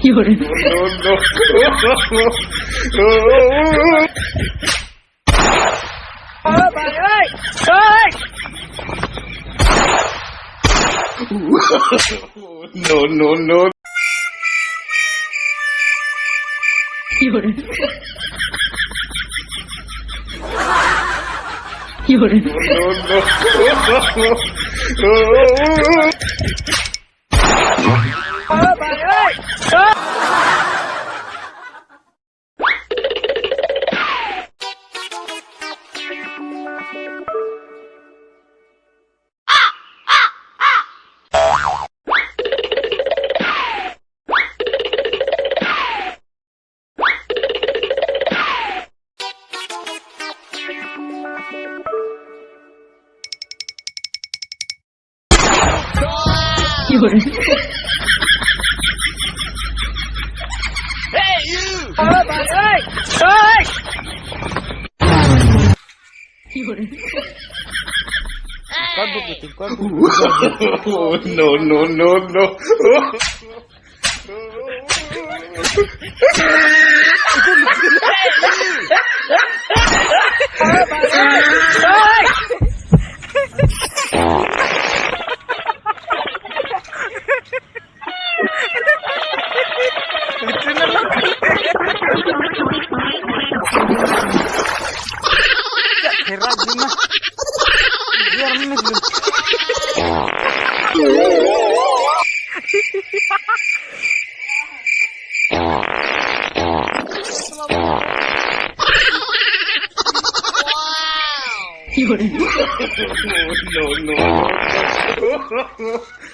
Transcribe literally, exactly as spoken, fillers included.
有人。 No, no, no. 有人。有人。 No, no, no. 有人。 有人。 Tingkor buk, tingkor buk. No, no, no, no. Herat jin na. Biar miss dulu. No, no.